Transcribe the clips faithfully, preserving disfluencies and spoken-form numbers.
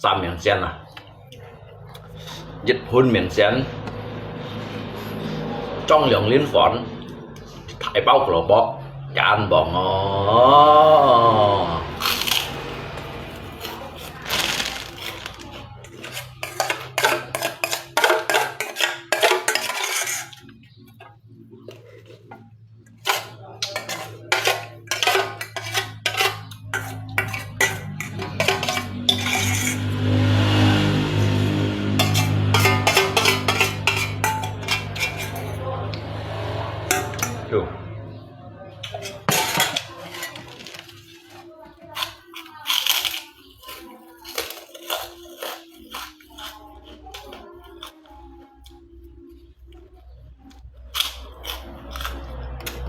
三明治啊，一盤明天，裝兩輪飯，大包胡蘿蔔，真棒哦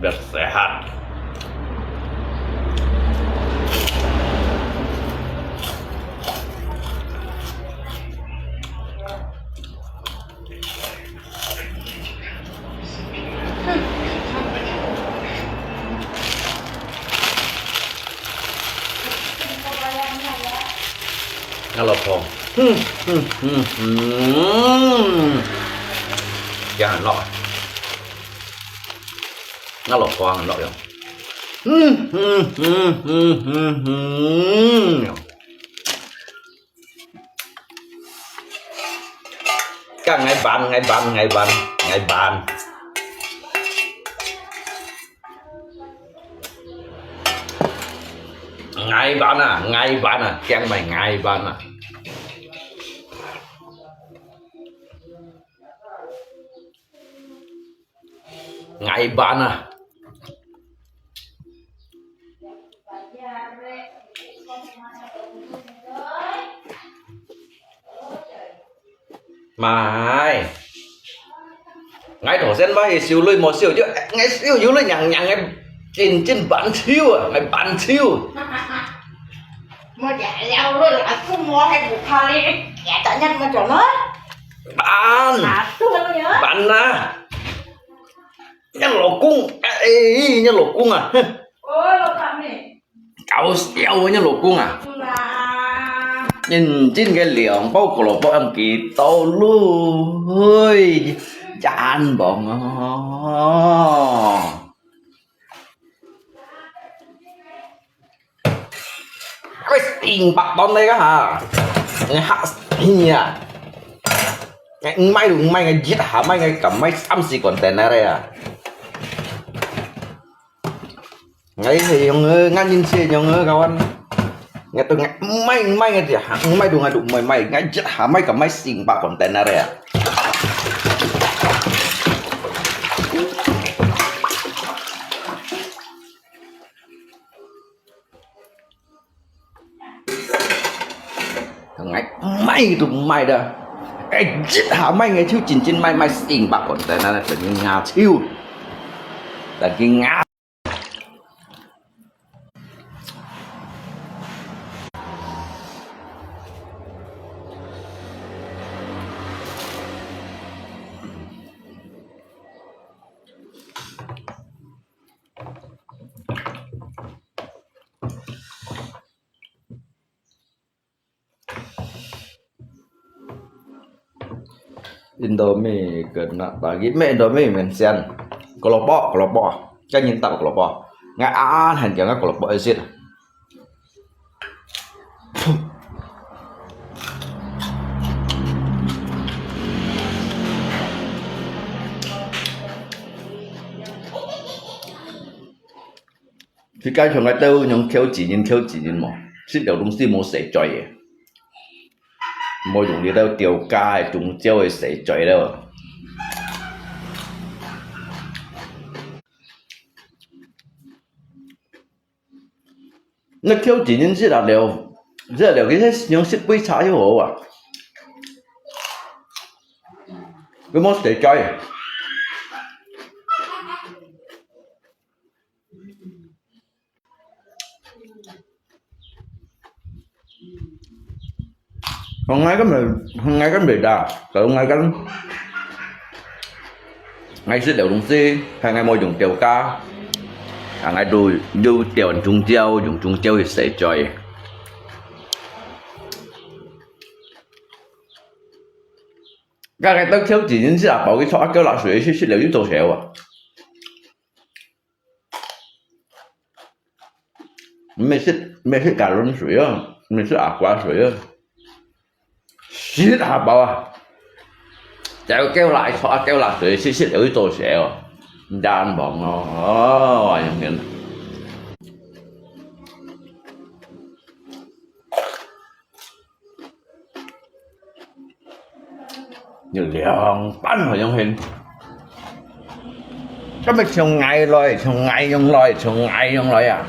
！Biar sehat. Ngã lộc phò. Hmm, hmm, hmm, hmm. Chả hẳn lọ à? Ngã lộc phò hẳn lọ rồi. Hmm, hmm, hmm, hmm, hmm, hmm. Kang ngai ban, ngai ban, ngai ban, ngai ban. Ngai ban à, ngai ban à, kiang mai ngai ban à. Ngai ban à. Mai. Ngai thổ sen mai siu lui mo siu chứ, ngai siu siu lui nhang nhang ngai chín chín ban siu à, ngai ban siu. Mo ja liao lui là su mo hay bu kha li, ya ta nhang mo chọn nó. Ban. À, su nó nhớ. Ban à. Nhân lộc cung, ê, nhân lộc cung à. Ôi, lộc cung nè. Cáo siêu với nhân lộc cung à. Su là. 認真个兩包胡蘿蔔，恁幾多鐳，真棒啊！哎，四百噸个哈，你嚇死啊！哎，毋買就毋買，一下買，敢買三四container个啊！ 𠊎係用个，𠊎認識用个，kawan。𠊎都𠊎毋買毋買个，一下毋買都𠊎都毋會買，𠊎一下買敢買四百container个啊！𠊎毋買都毋買个，𠊎一下買，𠊎就真真買，買四百container，等於𠊎手，等於𠊎。 Indomie kena bagi, mie Indomie mensian. Kelopak, kelopak. Kan nyin tak kelopak. Ngai an han kiang kelopak isit. Thì cái trong cái tao nhung thiếu chỉ nhìn, thiếu chỉ nhìn mà. Xí điều đúng xí mô sẻ choi. Mô dùng đi tao tiêu ca, trùng chiêu sẻ choi đâu. Nó thiếu chỉ nhìn xí là điều, xí là điều cái thế nhung xí bưi cha hiếu hổ à. Cái mô sẻ choi. Hôm nay cái mình, hôm nay cái mình đã, từ hôm nay cái ngày xưa đều đúng xí, hay ngày môi dùng tiêu cá, à, ngày đùi, dù tiêu trùng chiêu, dùng trùng chiêu thì sẽ chơi. Cái ngày tao thiếu chỉ những gì là bảo cái cho ác kéo là suy suy suy đều những tổ xéo à. Mì sít, mì sít gallon水啊，mì sít aqua水啊。Sít hà bao à. Chéo kéo lại, cho kéo lại水，sít sít有一座水哦。Đan bóng nó, oh, yang hiền. 有兩班好像係。今日從外來，從外用來，從外用來啊！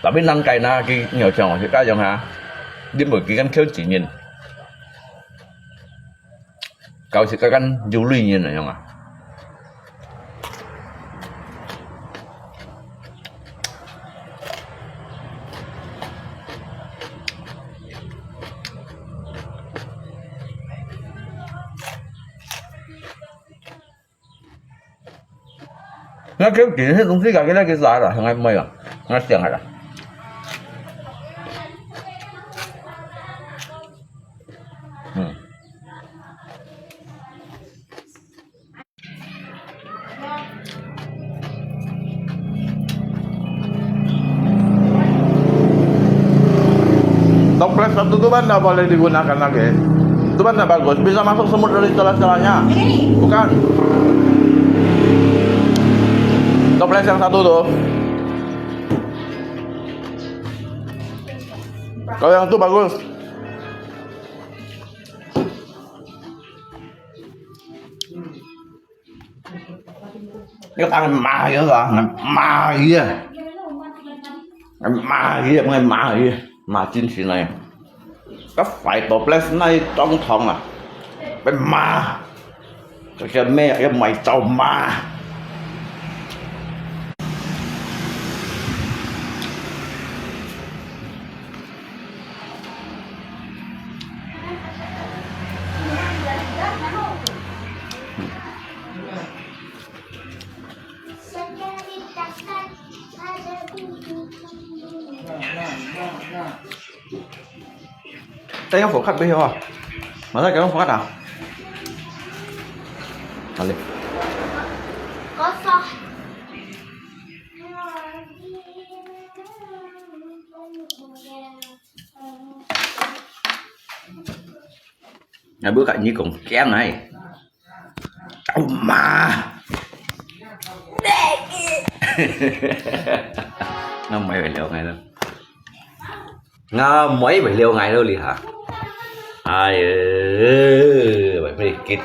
Tapi nang kaina ki nyo chong si ka yong ha. Di mo ki kan kêu chỉ nhìn. Kau si ka kan du lui nhìn na yong à. Nó kêu chỉ hết cũng xí cả cái đó cái giá rồi, không ai mua à. Nó tiền rồi. Ừ. Toples satu tu mana boleh digunakan lagi? Itu mana bagus? Bisa masuk semut dari celah-celahnya? Ini. Bukan. Toples yang satu tu. Kalau yang tu bagus. Cái thằng mà vậy là mà gì à? Mà gì à, mà gì à? Mà chính xì này. Có phải toples này tổng thống à? Cái mà. Cái, cái mẹ, cái mày tao mà. Tayo fokat ba yun? Masa ka fokat ah? Alin? Kosong. Nga bu ka ni kong kiang ai. Tao ma. Nga mai bai liao ngai lo. Nga mai bai liao ngai lo li ha. Ai, bai mai kit.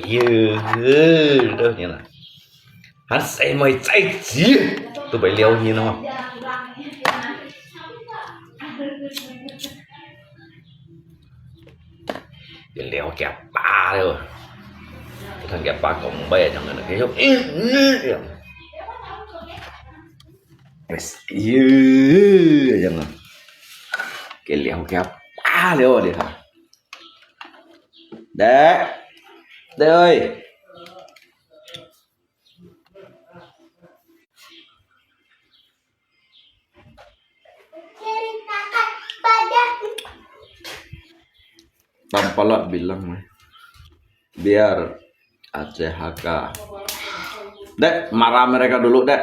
Ơ, đó như là. Hán sài mòi cháy chí. Tụi bai liao nhi nó. Cái liao kia ba liao. Cái thằng kia ba cổng bê trong này. Cái hốc. Cái liao kia ba liao đi hả? Đấy. Đấy ơi. Tampalat bilang mah. Biar Aceh H K. Dek, marah mereka dulu, Dek.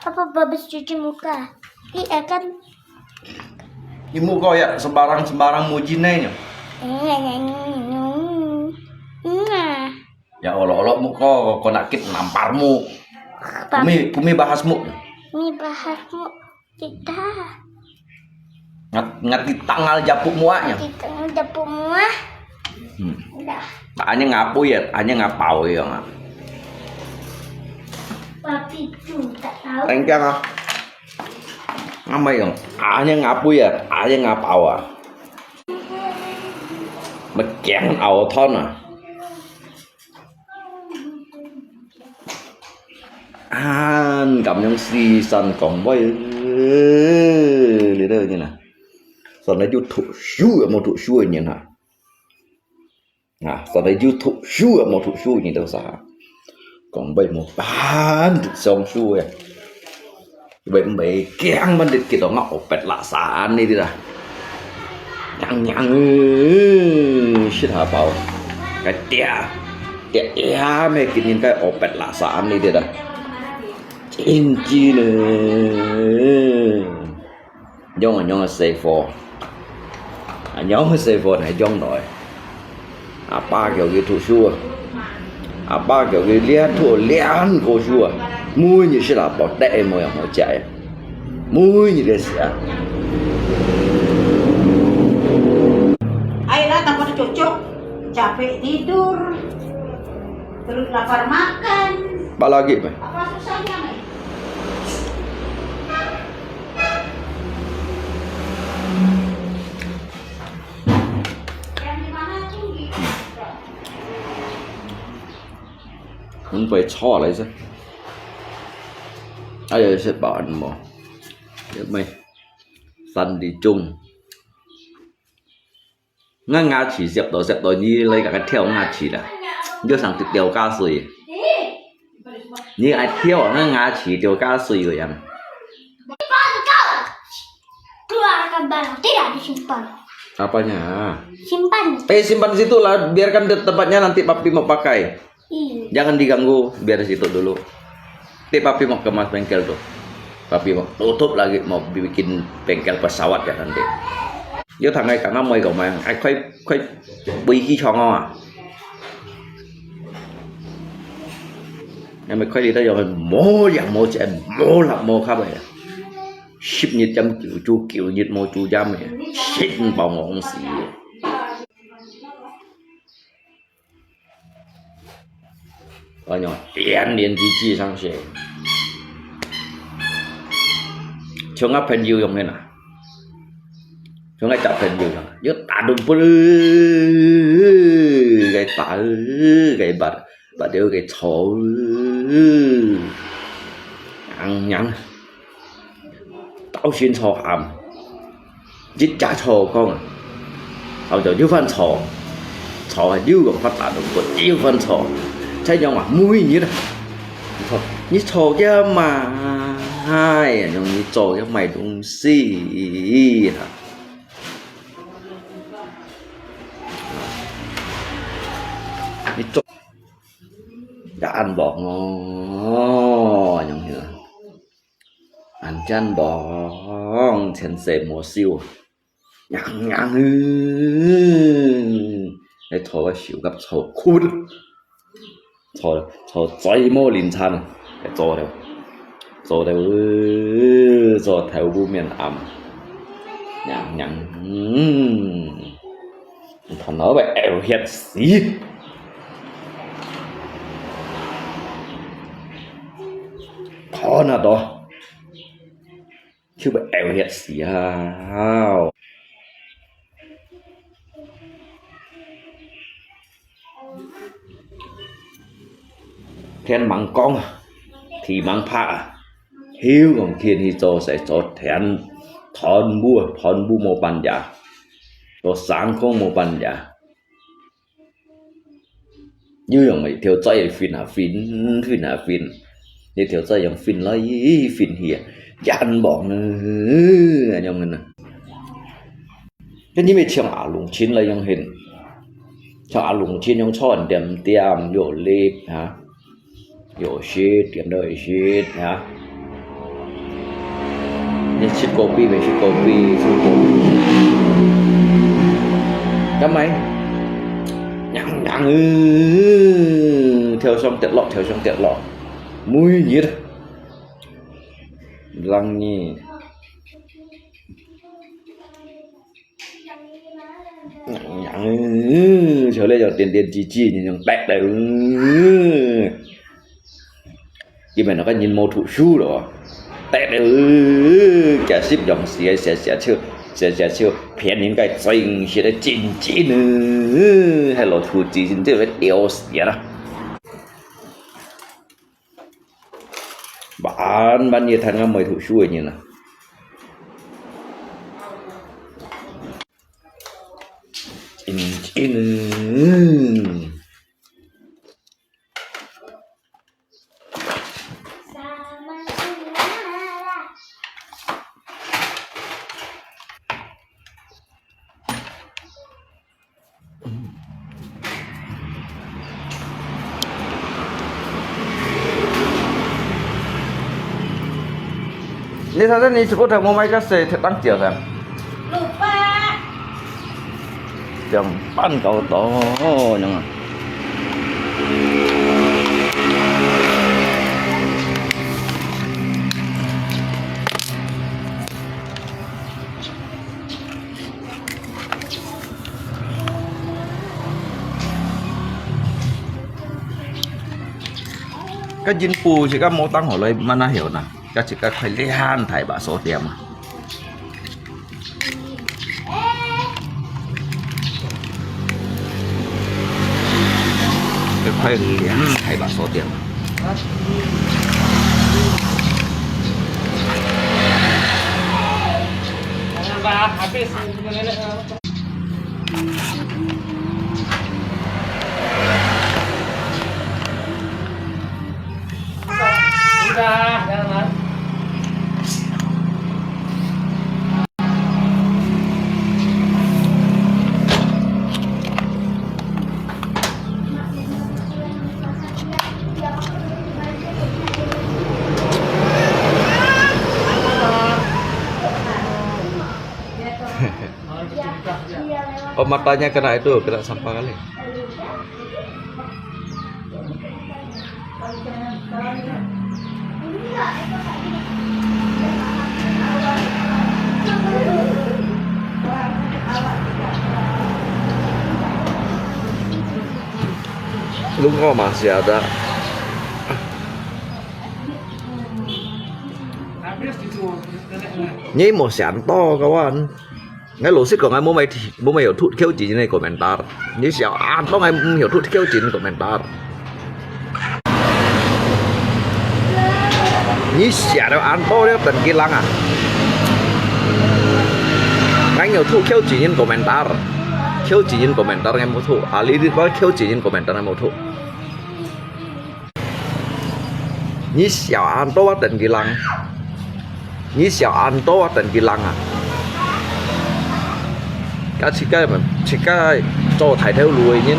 Apa bagus cuci muka? Iya kan? Ibu kau ya sembarang-sembarang muji nai nyo. Iya. Ya Allah, Allah muka kau nak kit nampar mu. Kumi, kumi bahas mu. Kumi bahas mu. Kita. Ngat, ngat di tangal japuk muaknya. Di tangal japuk muak. Hmm. Udah. Tanya ngapu ya, tanya ngapau ya. Papi tu tak tahu. Tengkang ah. Ngamai yang. Tanya ngapu ya, tanya ngapau ah. Megang au thon ah. An, cảm nhận si san kong voi. Li đó như là. San này YouTube show, một thuộc show như là. À, san này YouTube show, một thuộc show như đó sao? Kong voi một bàn thuộc song show ya. Bai, bai kiang man dit kit ngak opet laksa ni dit ah. Nyang nyang, sit ha pau. Cái tia, tia ia me kit nin cái opet laksa ni dit ah. Chính trị ne. Yong yong se fo. Yong se fo ne yong noi. Apa kêu kì thu su. Apa kêu kì lian thu lian kô su. Mui ni si la bọt tê mui mui chai. Mui ni lê sia. Ayolah, tak pada cocok. Capek tidur. Perut lapar makan. Apa lagi, Mai? Apa susahnya, Mai? Không phải cho lại chứ. Ai ơi, sẽ bảo ăn mò. Được mày. Săn đi chung. Ngā ngā chì siap tō siap tō nyi lai kā thiao ngā chì la. Yō sāng tī tiao kā sui. Nyi ai thiao ngā ngā chì tiao kā sui wē yam. Keluarkan barang tidak disimpan. Apanya? Simpan. Eh, simpan di situ lah, biarkan di tempatnya, nanti papi mau pakai. Iya. Jangan diganggu, biar di situ dulu. Nanti papi mau kemas bengkel tuh. Papi mau tutup lagi, mau bikin bengkel pesawat ya nanti. Yō thang ai kana moi kau mai, ai koi koi bui ki chong ah. Ai mai koi li ta yō mo yang mo chen mo lap mo khap ai. Sip nyit jam kiu chu kiu nyit mo chu jam ai. Sip bao mo hong si. Ai nyong, 連連幾句上去。像啊朋友樣个啦，像啊隻朋友樣，又打到不，該打，該bắt，bắt到該吵，娘娘。 到先坐下，一家坐講啊，後頭又翻坐，坐啊又講發達了，又翻坐，再講啊，每日啊，你坐，你坐个嘛，哎呀，容易做个买东西哈。你做，也恁忙哦，容易啊。恁真忙，前世無修。 娘娘，你坐个手甲坐睏，坐坐嘴無靈餐，做了，做了，做頭烏面暗，娘娘，嗯，頭腦要枵血死，看啊都。 就要枵血死啊！天吂光啊，地吂拍啊，休講天去做事做田，斷烏啊，斷烏無半日，做生工無半日。 又用一條嘴分啊分，分啊分，一條嘴用分來分去啊，真忙啊，恁樣啊。跟你們像阿龍親來樣形，像阿龍親樣坐很恬恬，有立啊，有sit，恬到有sit啊。 你食kopi無？食kopi，食kopi。敢買？娘娘，呃，跳上跌落，跳上跌落，每日，人呢？ 嗯，像這樣癲癲雞雞，你像白的，嗯。因為該個人無讀書咯，白的，嗯，假使用時个寫寫手，寫寫手，騙人个真實个真真，嗯，還落出自信，這個丟死啦。 慢慢也談个無讀書个人啊。嗯，嗯。 你頭先你一個頭毛買个色，特登掉噻。六百。兩半高度，樣啊。 該人布自家無當好來，慢慢曉呢，該自家開兩大把鎖店啊。開兩大把鎖店。 Oh, matanya kena itu, kena sampah kali. Lungkau masih ada. Ni mau sian to, kawan. Ngai老實講，ngai無買，無買有讀Q字个komentar。你想啊，當然毋有讀Q字个komentar。你寫到恁多了，等佢人啊。Ngai有讀Q字个komentar，Q字个komentar ngai無讀，啊，你你講Q字个komentar ngai無讀。 你笑恁多啊，等佢人。你想恁多啊，等佢冷啊。該自家，自家做大頭路个人，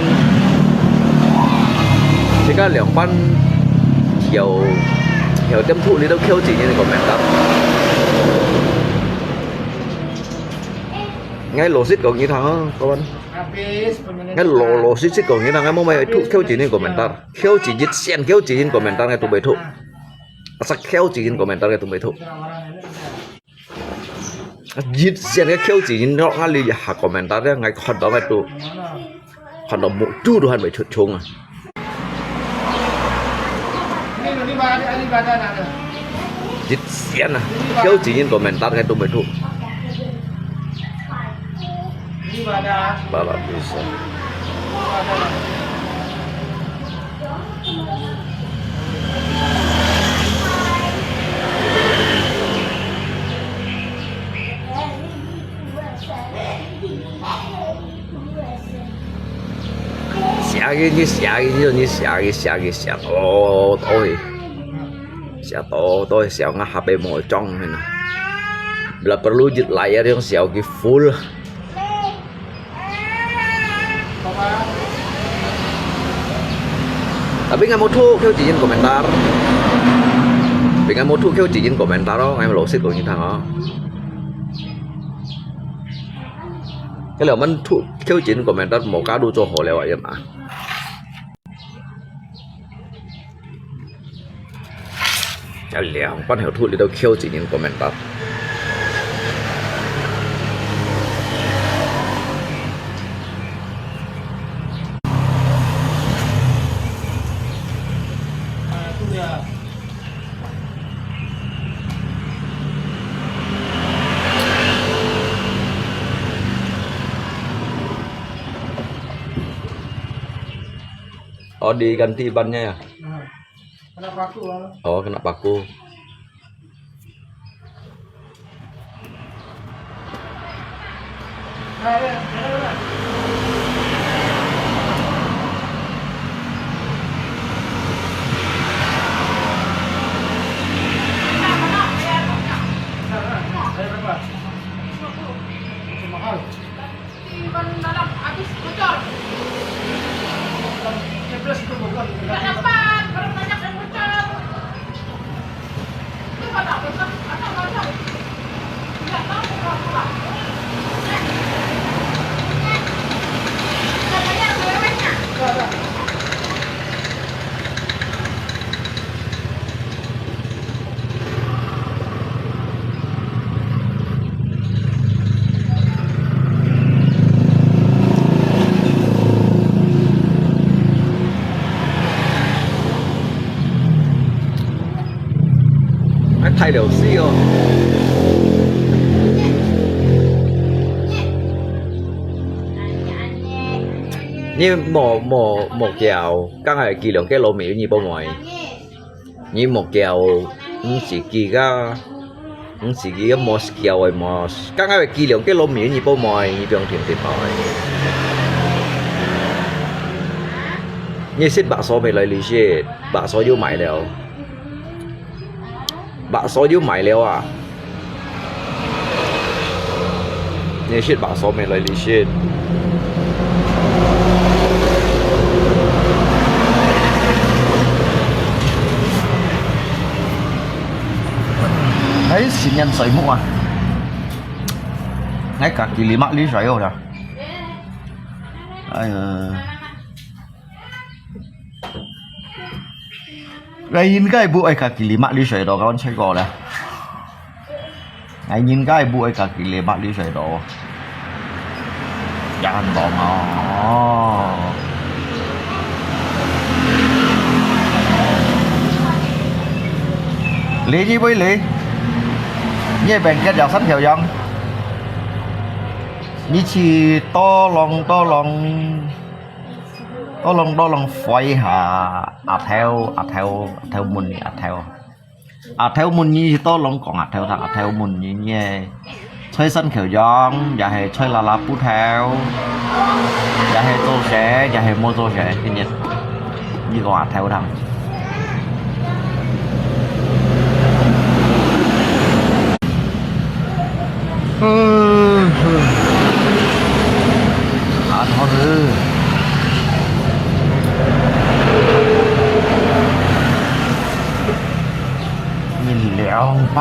自家兩班有，有點土，你都挑戰人个mental。𠊎老實講你聽啊，各位。𠊎老老實實講你聽，𠊎無買土，挑戰人个mental，挑戰一線，挑戰人个mental，𠊎都袂土。Asal挑戰人个mental，𠊎都袂土。 一線个挑戰人咯，𠊎哩下komentar咧，𠊎看到𠊎都，看到目珠都還未出衝啊！一線啊，挑戰人komentar𠊎都袂吐。Bapak bisa. 寫个，你寫个，你寫个，寫个，寫到到去，寫到到去，寫到下背無裝去呢。Bila perlu jit layar yang寫个full。 Tapi𠊎無吐，挑戰人komentar。Tapi𠊎無吐，挑戰人komentar咯，𠊎老實講你聽哦。該兩班吐，挑戰人komentar，無加入做好了啊，也嘛。 有兩班後吐，你都挑戰人komentar。 Oh, diganti bannya ya? Kena paku, ah. Oh, kena paku. Mahal. Di ban dalam habis bocor. Tak dapat, barang banyak yang bocor. Itu kata besar, kata banyak. Tidak tahu berapa. Sudah bayar, lewatnya. Sudah, sudah. 還大了死哦！你莫莫莫叫，剛才佢兩個老妹，你不會。 你莫叫，毋識佢个，毋識佢个莫叫个莫，剛剛佢兩個老妹，你不買，你不用聽聽買。你食白所未來利息，白所又買了，白所又買了啊！ 你食白所未來利息。哎，新年睡目啊！哎，kaki lima li saya dah. Ayo. Ngai ngin kai bu ai kaki lima li soi do kawan soi ko la. Ngai ngin kai bu ai kaki lima li soi do. Yan dong oh. Li ni bui li. Ni bengket yang san thiau yang. Ni chi to long to long. Tolong tolong phai ha a thêu a thêu a thêu mun ni a thêu. A thêu mun ni tolong kong a thêu thang a thêu mun ni nhé. Choi san khêu yong, ya he choi la la pu thêu, ya he zô sê, ya he mô zô sê, thế nhé. Ni kong a thêu thang.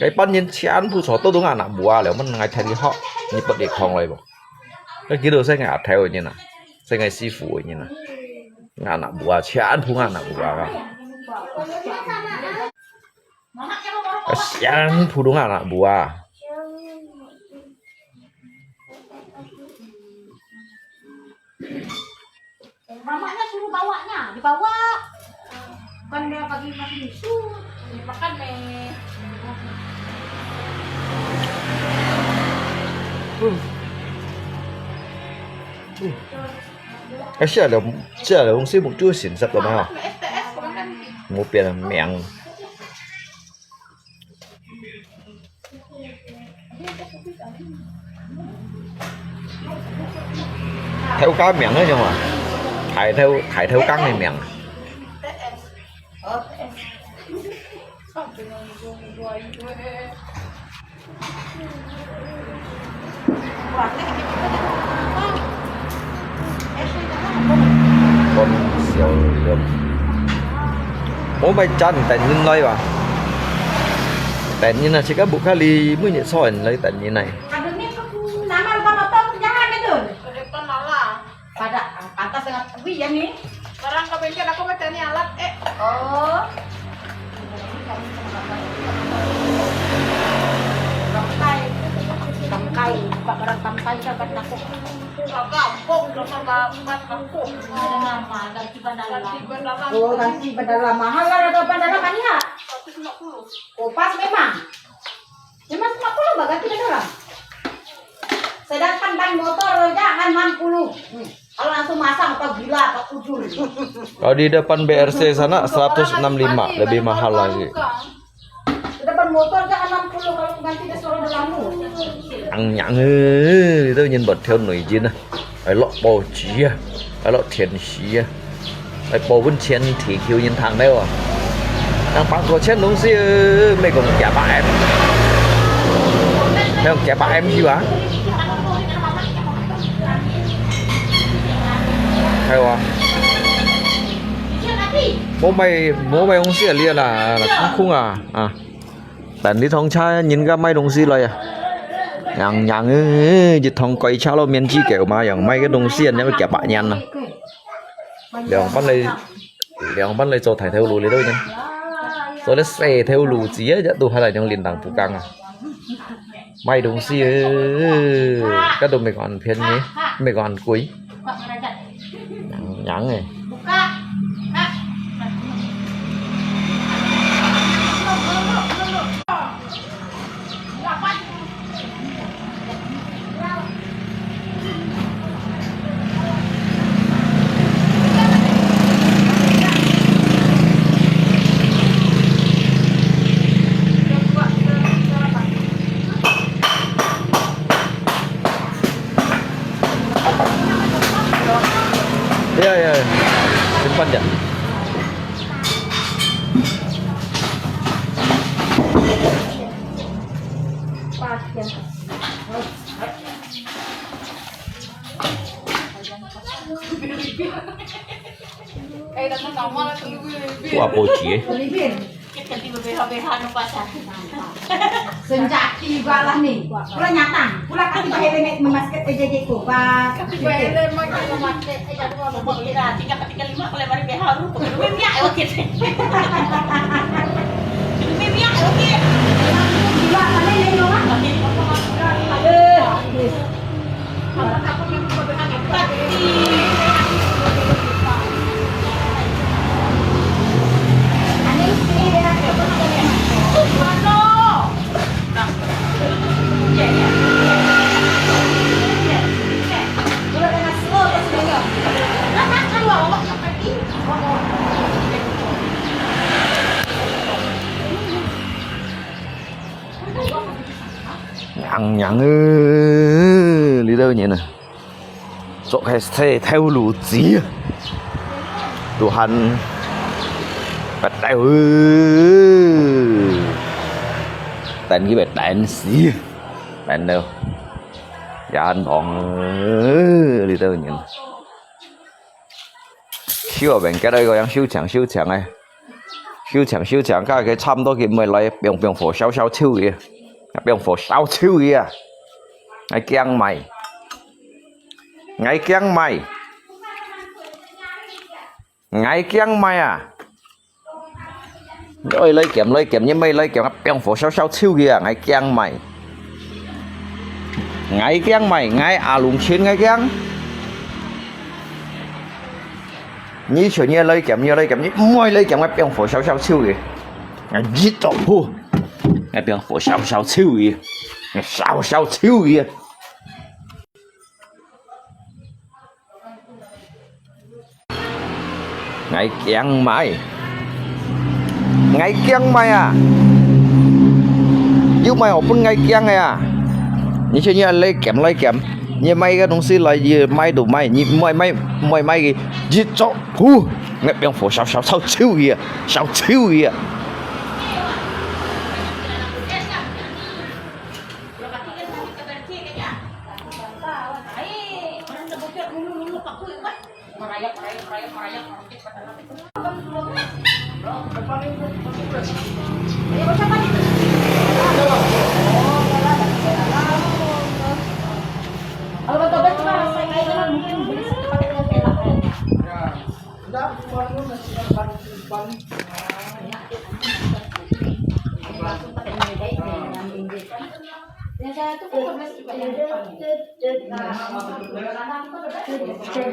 該班人全部坐到都阿拿布啊了，問𠊎睇你好，你不得空來不？該幾多歲个阿頭个人啊，歲个師傅个人啊，阿拿布啊，全部阿拿布啊，全部都阿拿布啊。 Mamanya suruh bawanya, dibawa. Bukan dia pagi masih nyusu, dimakan nih. Kasi ada, kasi ada wong sibuk tu sin sap lemah. Mau pian miang. 頭家名个樣啊，大頭，大頭公个名。講笑了。我買針等人來吧。等人啊，自家屋下裡每日坐人來等人來。Ada ni aku nama lupa nonton, jangan itu. Pada pantas dengan Wi ya ni. Sekarang ke bengkel aku mau cari alat eh. Oh. Tangkai, tangkai, buka barang tangkai siapa takut. Gampang, gampang, gampang. Oh, ganti ban dalam. Mahal lah ada ban dalam kan ya? Oh, pas memang. Memang lima puluh bah ganti ban dalam. Sedangkan ban motor aja kan enam puluh. Hmm. Kalau langsung masang apa gila apa kudul. Kalau di depan B R C sana seratus enam lima, lebih mahal lagi. Depan motor aja enam puluh kalau ganti dia suruh dalam. Ang yang eh, itu nyen buat theo nui jin ah. Ai lok bao chi ah, ai lok thian si ah. Ai bao bun thian thi kiu nyen thang deu ah. Yang pang ko chen dong si, eh, mei gong kia ba em. Mei gong kia ba em si ah. Hai wa. Mô mei, mô mei dong si ah lia lah, lah kung kung ah. Ah. Tản đi thong cha, nhìn gà mai dong si lòi à. Yang yang ư, jit thong koi cha lo miên chi kèo ma, yang mai cái dong si ăn, yang kia bạ nhan à. Liang pan lei, liang pan lei cho thải theo lù lei đâu nhan. Cho lei xe theo lù chi á, jat tu hai lai yang lin tang pu kang à. Mai dong si ư, cái đồ mày còn phiền nhỉ, mày còn quỷ. Yang, yang eh. Ya, ya, ya. Simpan ya. Tua po cie. Sejak tiba lah ni. Pula nyata, pula kaki bahaya ni memasak aja je ko ba. Kaki bahaya ni memasak aja ko ba. Tinggal kaki lima kalau mari beharu. Minyak okey. Minyak okey. Gila, mana yang orang? Nhang nhang ơ, li tao nyen ơ. Sok hai thai thai lu zi. Tuhan. Bat tao ơ. Tan ki bat tan si. Tan tao. Yan phong ơ, li tao nyen. 燒啊，變結到一個樣收場收場个，收場收場，甲佢差毋多佢毋會來，放放火燒燒手个，放火燒手个啊！𠊎驚買，𠊎驚買，𠊎驚買啊！ 你愛來兼來兼，你毋愛來兼，放火燒燒手个啊！𠊎驚買，𠊎驚買，𠊎阿龍錢𠊎驚。你像你來兼，你來兼，你毋愛來兼，𠊎放火燒燒手个。𠊎一做好，𠊎放火燒燒手个，燒燒手个。 𠊎驚買，𠊎驚買啊！又買好分𠊎驚个啊！你像你來兼來兼，你買个東西來，你買都買，你毋愛買，毋愛買个，一做好，𠊎放火燒燒燒手个啊，燒手个啊！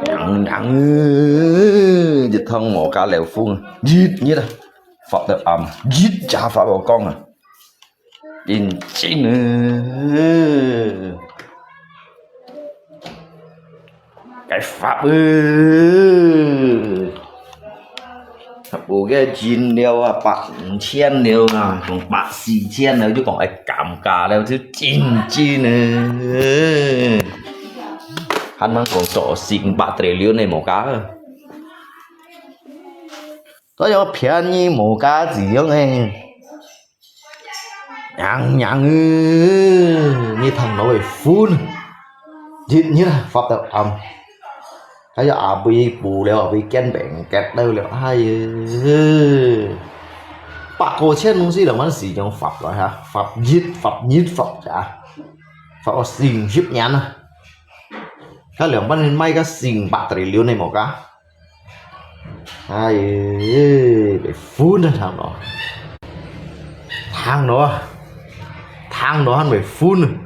Nắng nắng, dịch thông mổ cá lèo phun, dịch nhiệt à, Phật được ẩm, dịch trả Phật vào con à. Chín chín ư. Cái Pháp ư. Bố cái chín liêu à, bạc chín liêu à, còn bạc xì chín liêu, chứ còn ai cảm cả liêu chứ chín chín ư. Hàn mang còn sổ xịn bạc trì liêu này một cái. Có có phiền như một cái gì giống này. Nhang nhang ư, nyi thang nô ê phun. Yit nyi la, Phật đạo ấm. Hay là à bì bù liao, à bì kiên bèng kẹt đâu liao, hay ư. Bạc cô千东西了, mắn gì trong Phật rồi hả? Phật yit, Phật yit, Phật chả. Phật có xin ship nhắn à. Cái liao mắn mai cái xin bạc trì liu này một cái. Ai, bê phun đó thằng đó. Thằng đó. Thằng đó hẳn bê phun.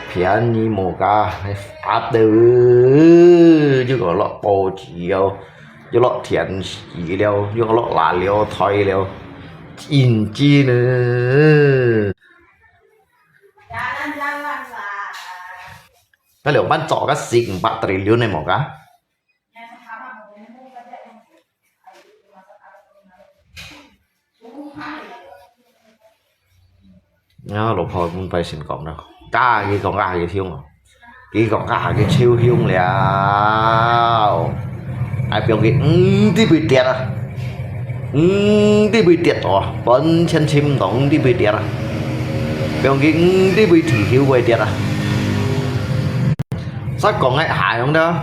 Phiền nhì mô ca, áp đều. Chứ có lọ bò chỉ liao. Chứ lọ thiện chỉ liao. Chứ có lọ lá liao, thoi liao. Chín chín nữa. Cái liu bắn trọ cái xịt bạc trì liu này một cái. Nhớ lục hồi muốn phải xin còn đâu. Cá cái con cá cái thiếu mà. Cái con cá cái thiếu hiếu liao. Ai piong cái, ừ, tí bị tiệt à. Ừ, tí bị tiệt à. Bắn chân chim tổng tí bị tiệt à. Piong cái, ừ, tí bị thủy hiếu quay tiệt à. Sắc còn ngại hại không đó.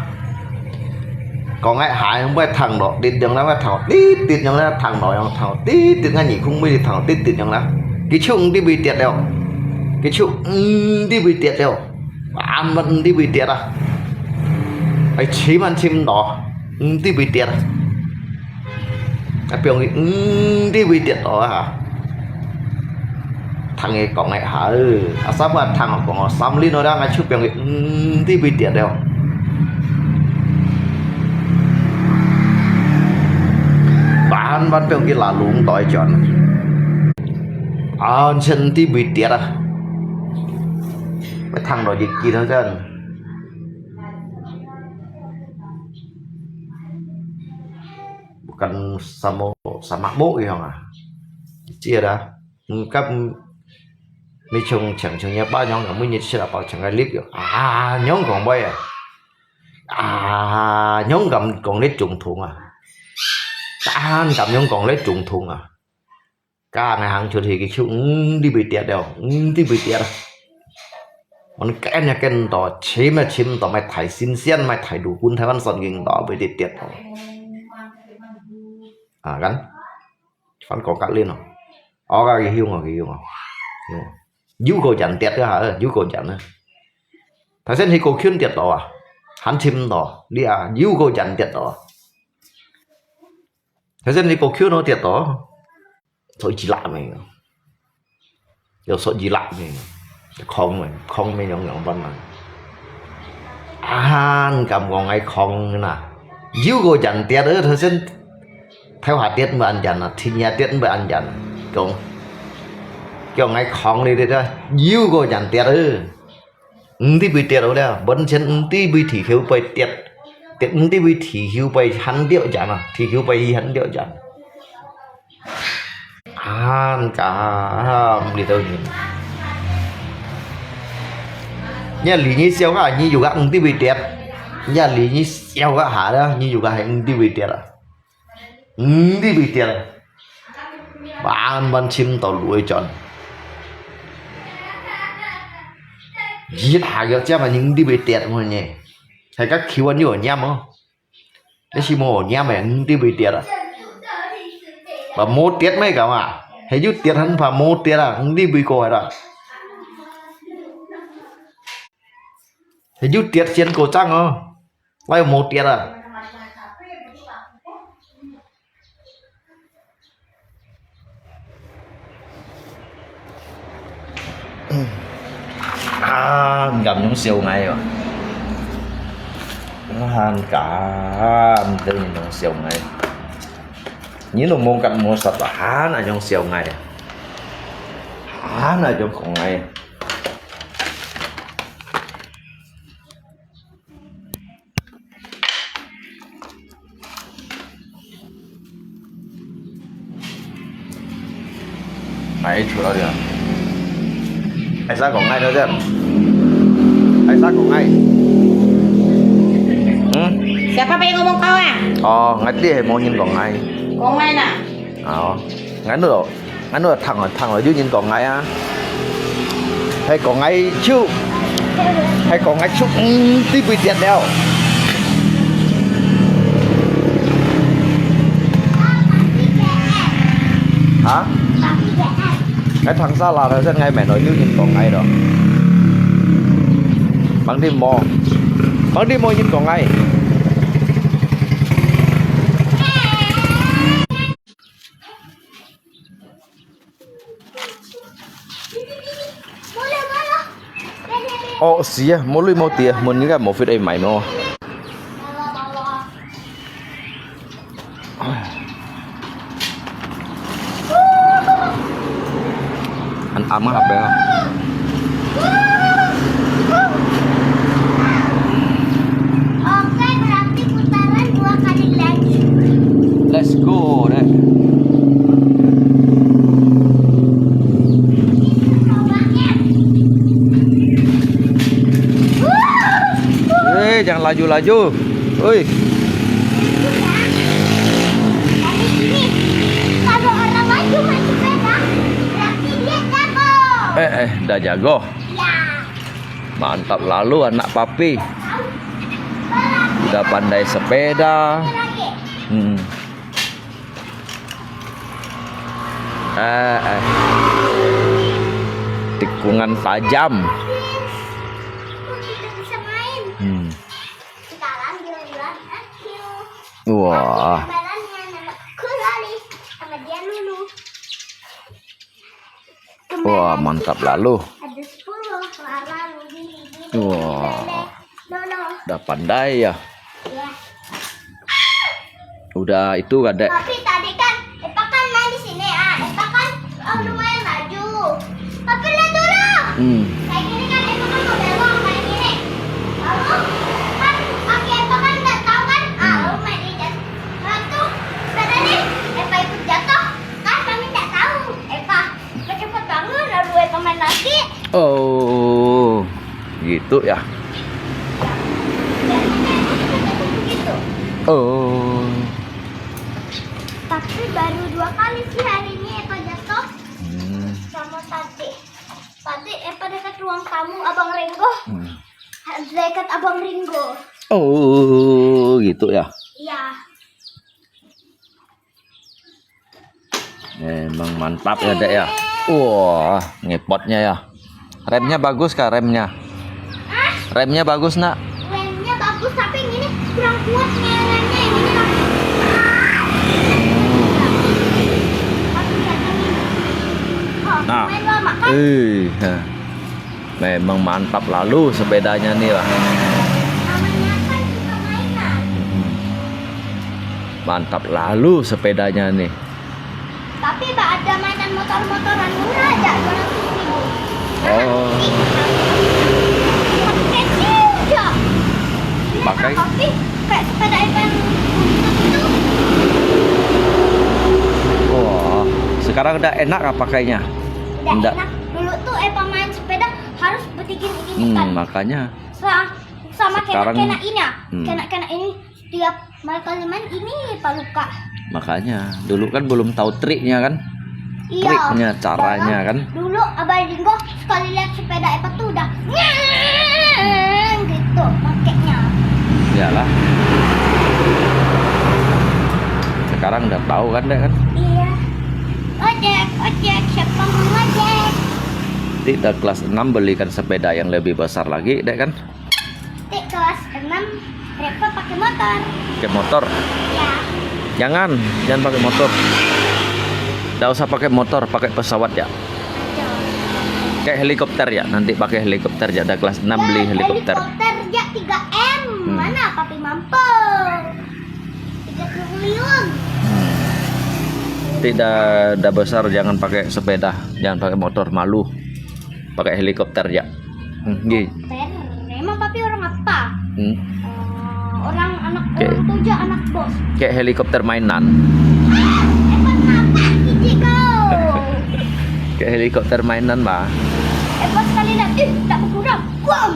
講个下樣會聽到，跌樣啦，會聽到，跌跌樣啦，聽到樣聽到，跌跌，𠊎耳空會聽到，跌跌樣啦。佢就毋知會跌了，佢就毋知會跌了，萬萬毋知會跌啊！哎，尋還尋毋到，毋知會跌啊！啊，放佢毋知會跌到啊！ 聽佢講个下，啊，三下聽我講哦，三輪哦，𠊎就放佢，毋知會跌了。萬萬放佢拉攏袋轉，完全毋知會跌啊！會聽到一記頭真，跟什麼什麼無一樣啊！知啦。 毋敢，你像像像若爸樣个，每日食啊包像个粒樣，啊，仰講話啊，啊，仰敢講你總統啊，敢敢仰講你總統啊，該𠊎行出去，佢就毋知會跌了，毋知會跌啊！𠊎跟也跟毋到，尋也尋毋到，買大新鮮，買大陸軍，台灣算緊到，會跌跌到。啊，kan？ 反講格林哦。哦，佢凶哦，佢凶哦，凶哦。有個人跌个下，有個人啊。頭先佢個圈跌到啊，還尋毋到，你啊，有個人跌到啊。頭先佢個圈哦跌到，所以只拉咩，又所以拉咩，空咩，空咩樣樣般啊。 啊，你敢講𠊎狂啦？有個人跌，呃，頭先頭下跌毋會恁樣啊，天下跌毋會恁樣啊，講，叫𠊎狂哩哩啦，有個人跌，呃，毋知會跌到了，完全毋知會地球會跌，跌毋知會地球會handle樣啊，地球會handle樣。 啊，敢，你都你。你離你笑个，你有个毋知會跌。你離你笑个下了，你有个還毋知會跌啊。毋知會跌啊。萬萬尋到路會轉。一下要這麼你毋知會跌麼呢？還个求安有念哦。 你係無念个，毋知會跌啊？怕無跌咩敢啊？係有跌還怕無跌啊？毋知會過來啦。係有跌先過漲哦，哪有無跌啊？ 啊，你敢用笑𠊎哦？啊，你敢，你用笑𠊎？你都無敢無實啊，還愛用笑𠊎啊？還愛用講𠊎？ Ai, curhat dia. Ai, sa kong ai, dia. Ai, sa kong ai. Hmm? Siapa pa yang ngomong kau, ah? Oh, ngerti, eh, mau nyin kong ai. Kong ai na? Oh, nganu lo. Nganu lo, thang lo, thang lo, yu nyin kong ai, ah. Hai kong ai, chu. Hai kong ai, chu. Hmm, ti bui tiat liao. Hả? Ngai thang sa la thoi sen ngai mẹ nói yu nyin kong ai đó. Bằng đi mò. Bằng đi mò nyin kong ai. Ơ, sia, mô lui mô tia, mô ningga mô fit ai mai mô. An ama apa ya? Oke, berarti putaran dua kali lagi. Let's go deh. Eh, jangan laju-laju. Oi. Tapi gini, kalau orang laju main sepeda, berarti dia jago. Eh, eh, dah jago. Ya. Mantap lalu anak papi. Pandai sepeda. Hmm. Eh, eh. Tikungan tajam. Hmm. Wah. Wah, mantap lalu. Wah, dah pandai ya. Udah itu kadek. Tapi tadi kan, Epa kan main di sini, ah. Epa kan, oh, lumayan maju. Tapi lihat dulu. Hmm. Kayak gini kan, Epa kan mau belok, kayak gini. Lalu, kan, kaki Epa kan nggak tahu kan, ah, lalu main di jatuh. Jatuh, sepeda nih, Epa ikut jatuh. Kan kami nggak tahu, Epa. Cepat bangun, lalu Epa main lagi. Oh, gitu ya. Begitu. Oh. Tapi baru dua kali sih hari ini Epa jatuh. Hmm. Sama tadi. Tadi Epa dekat ruang tamu Abang Ringgo. Hmm. Dekat Abang Ringgo. Oh, gitu ya. Iya. Memang mantap ya, Dek, ya. Wah, ngepotnya ya. Remnya bagus kah remnya? Remnya bagus, Nak? Remnya bagus, tapi ini kurang kuat nih remnya. Ini kurang kuat. Nah. Main lama kan? Eh, ha. Memang mantap lalu sepedanya nih lah. Namanya kan juga mainan. Mantap lalu sepedanya nih. Tapi, Pak, ada mainan motor-motoran murah aja, dua ratus ribu. Oh. Tapi kecil aja. Iya, Pakai? Tapi kayak sepeda yang itu. Wah, sekarang udah enak kah pakainya? Udah Nggak. Enak. Dulu tuh Epa main sepeda harus begini-gini kan. Hmm, makanya. Sa-, sama kena-kena ini ya. Hmm. Kena-kena ini tiap kali main ini paluka. Makanya, dulu kan belum tahu triknya kan? Iya. Triknya, caranya kan? Dulu Abang Ringgo sekali lihat sepeda Epa tuh udah nyeng gitu pakainya. Iyalah. Sekarang udah tahu kan, Dek, kan? Iya. Ojek, ojek, siapa mau ngojek? Nanti dah kelas enam belikan sepeda yang lebih besar lagi, Dek, kan? Di kelas enam, Reva pakai motor. Pakai motor? Ya. Jangan, jangan pakai motor. Nggak usah pakai motor, pakai pesawat ya. Ayo. Kayak helikopter ya, nanti pakai helikopter ya. Ada kelas enam beli helikopter. Helikopter ya tiga M. Hmm. Mana papi mampu? Tiga triliun. Hmm. Tidak, dah besar jangan pakai sepeda, jangan pakai motor, malu. Pakai helikopter ya. Hmm, nggih. Helikopter. Emang papi orang apa? Hmm. Eh, orang anak, kayak orang tuja, anak bos. Kayak helikopter mainan. Ah, emang apa gigi kau? Kayak helikopter mainan, Pak. Eh, pas sekali lihat, ih, tak berkurang. Wah.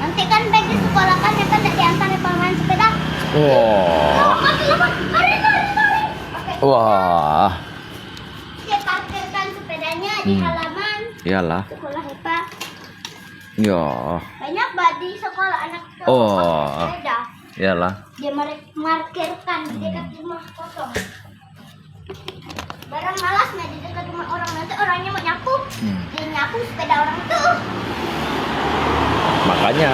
Nanti kan baik di sekolah kan, ya kan, tak diantar ya, paman sepeda. Wah. Lari, lari, lari. Oke. Wah. Dia parkirkan sepedanya di halaman. Hmm. Iyalah. Sekolah Epa. Ya. Banyak, Pak, di sekolah anak tuh pakai sepeda. Iyalah. Dia mar-, parkirkan di dekat rumah kosong. Barang malas nah di dekat rumah orang, nanti orangnya mau nyapu. Hmm. Dia nyapu sepeda orang tuh. Makanya.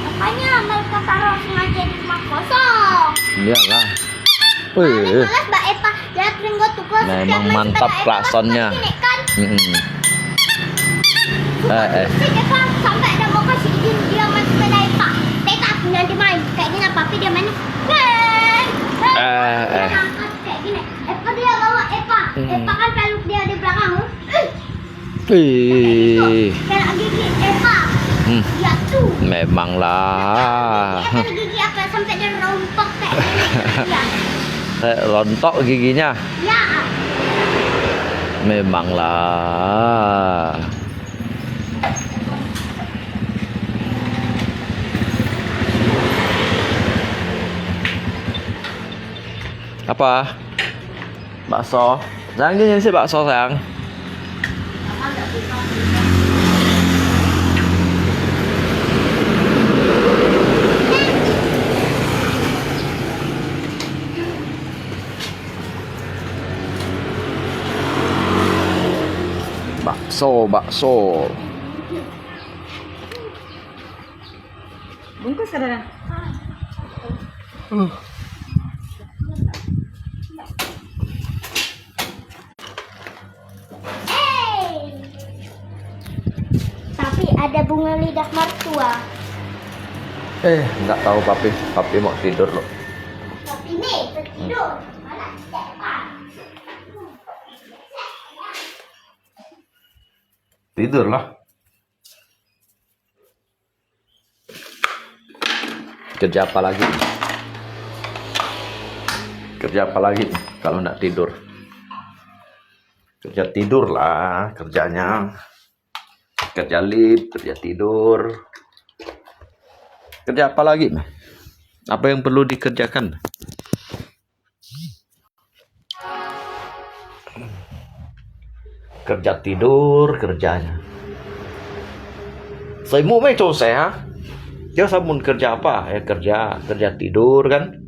Makanya mereka taruh sengaja di rumah kosong. Iyalah. Paling malas Mbak Epa. Dia ringo tuh kok setiap main sepeda Epa kan begini kan. Memang mantap klaksonnya. Mm-mm. Eh, eh. Si Epa sampai ada mau kasih izin dia main sepeda Epa. Tetap nanti main. Kayak gini apa, tapi dia main. Eh, eh. Dia angkat kayak gini. Epa dia bawa Epa. Mm-mm. Epa kan peluk dia di belakang. Eh. Ih. Kena gigi Epa. Hmm. Ya tuh. Memanglah. Kena gigi apa sampai dia rontok kayak gini. Ya. Eh, rontok giginya. Ya. Memanglah. Apa? Bakso. Sayang, dia nyanyi bakso, sayang. Bakso, bakso. Bungkus ada dah. Tapi ada bunga lidah mertua. Eh, nggak tahu Papi. Papi mau tidur loh. Tapi ni tertidur. Mana cepat. Tidurlah. Kerja apa lagi? Kerja apa lagi kalau nggak tidur? Kerja tidurlah kerjanya. Kerja lip, kerja tidur. Kerja apa lagi? Apa yang perlu dikerjakan? Kerja tidur kerjanya. Seimu mai cho saya. Dia sabun kerja apa? Ya kerja, kerja tidur kan.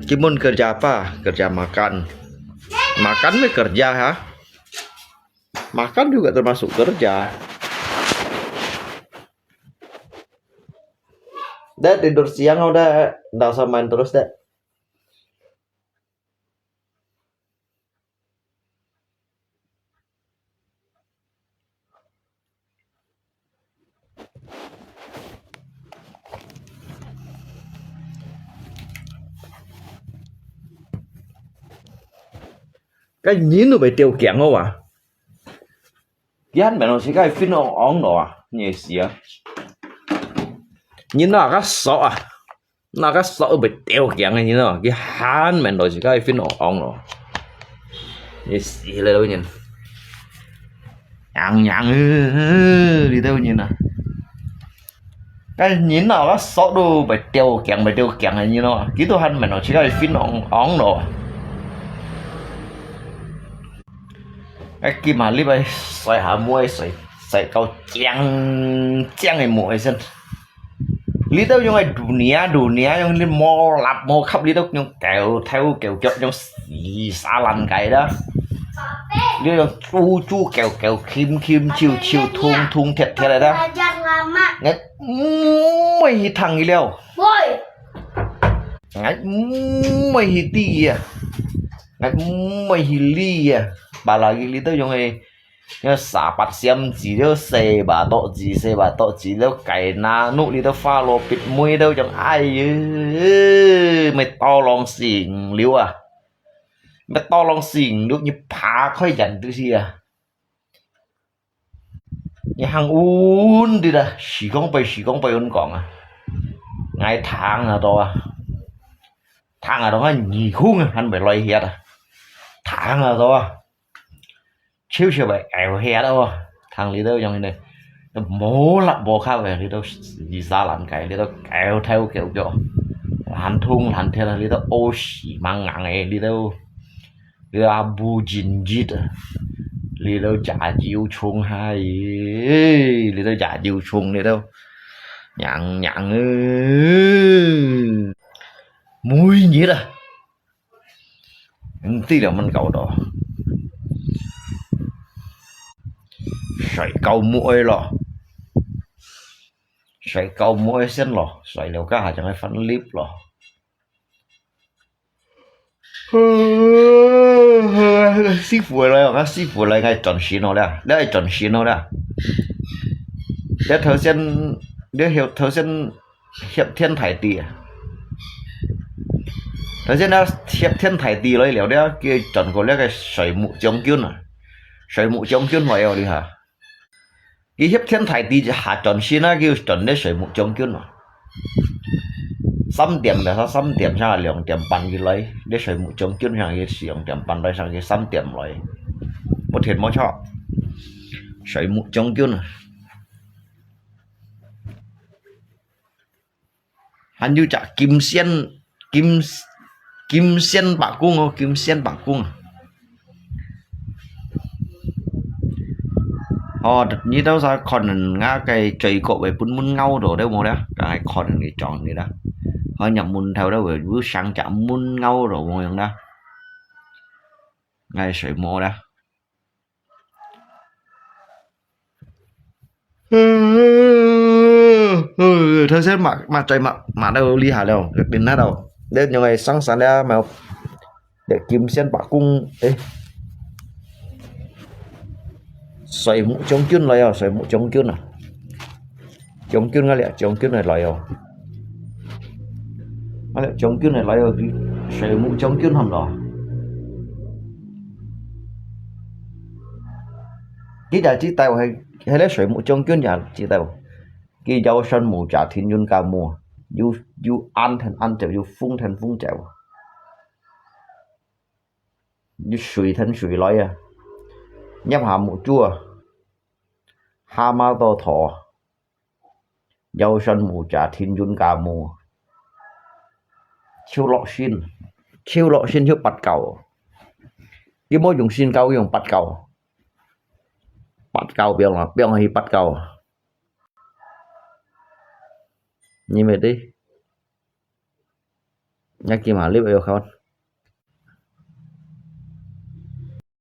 Kimun kerja apa? Kerja makan. Makan mai kerja ha? Makan juga termasuk kerja. Dek tidur siang udah, ndak usah main terus dek. Cái nhìn nó bị tiêu kiện không à? Kian mẹ nó chỉ cái phim nó ong nó à, nhẹ xía. Nhìn nó cái sọ à, nó cái sọ bị tiêu kiện cái nhìn nó, cái han mẹ nó chỉ cái phim nó ong nó. Nhẹ xía lê đâu nhìn. Nhang nhang ư, đi đâu nhìn à. Cái nhìn nó có sót đồ bài tiêu kiện, bài tiêu kiện này như nó. Kỹ tôi hẳn mà nó chỉ có phim ong ong nó. Cái kia mà lý bài xoay hả mua xoay xoay câu chang chang cái mua ấy xin. Lý tao dùng cái dunia dunia dùng lý mò lặp mò khắp lý tao dùng kéo theo kéo chọt dùng xì xa lăn cái đó. Lý tao dùng chu chu kéo kéo khim khim chiu chiu thung thung thiệt thiệt đấy đó. Belajar lama. Ngai mui hi thang hi liao. Woi. Ngai mui hi ti ya. Ngai mui hi li ya. Bà là cái lý tao dùng cái. Nó xả bát xiêm chỉ đó xe bà tọ chỉ xe bà tọ chỉ đó cái na nụ đi đó pha lô bịt mũi đó chẳng ai ư. Mày to lòng xỉn liu à. Mày to lòng xỉn được như phá khỏi dần tư gì à. Như hàng un đi đó, xì con bay xì con bay un con à. Ngay tháng à to à. Tháng à to à nhị khung à, hẳn mày lôi hiệt à. Tháng à to à. Chiu chiu bai eo hia đó. Thang lý tao yong hìn mô lạp mô khá về lý tao lý xa lăn cái lý tao kéo theo kéo kéo. Lăn thung lăn theo lý tao ô xì mang ngang ấy lý tao. Lý tao bu jin jit. Lý tao giả diu chung hai. Lý tao giả diu chung lý tao. Nhang nhang ư. Mùi nhịt à. Ntí liao măn kau đó. Soi kau mũi lo. Soi kau mũi xiên lo. Soi liao ka ha chẳng ai phán lip lo. Sư phụ lại, các sư phụ lại ngay tròn xí nó đó. Đây tròn xí nó đó. Để thơ xiên, để hiểu thơ xiên hiệp thiên thái tỷ à. Thơ xiên nó hiệp thiên thái tỷ lôi liao đó, kia tròn của lẽ cái soi mũ chống kiun à. Soi mũ chống kiun hỏi đi hả? Cái hiệp thiên thái tỷ hạ tròn xí nó, kia tròn để soi mũ chống kiun à. Sắm tiệm là sao sắm tiệm sao 两点半 cái lôi, để soi mũ chống kiun sao cái 两点半 lôi sao cái sắm tiệm lôi. Một thiệt một cho. Soi mũ chống kiun à. Hàn yu chả kim xiên, kim, kim xiên bạc cung ô, kim xiên bạc cung. Ồ, như tao sao còn ngã cái trời cộ về bún bún ngâu đồ đấy mô đấy, cả hai còn người chọn người đó. 好像門頭都會有成隻門口咯，樣樣啦。𠊎睡目啦。頭先嘛，嘛在嘛，嘛到這下了，你看到，你用个上山了，嘛，你金線把弓，誒，水母將軍來哦，水母將軍啊！ 將軍啊，這將軍來來哦。啊，這將軍來來哦，水母將軍喊咯。佢就知道係，係咧水母將軍也知道，佢有山無甲天雲甲無，有，有暗天暗晝，有風天風晝，有水天水來啊，入下目珠啊，下馬到頭啊。 有山無甲天雲甲無，手落身，手落身就八九。佢無用身高，用八九，八九放啦，放去八九。你明白？你今下你要看。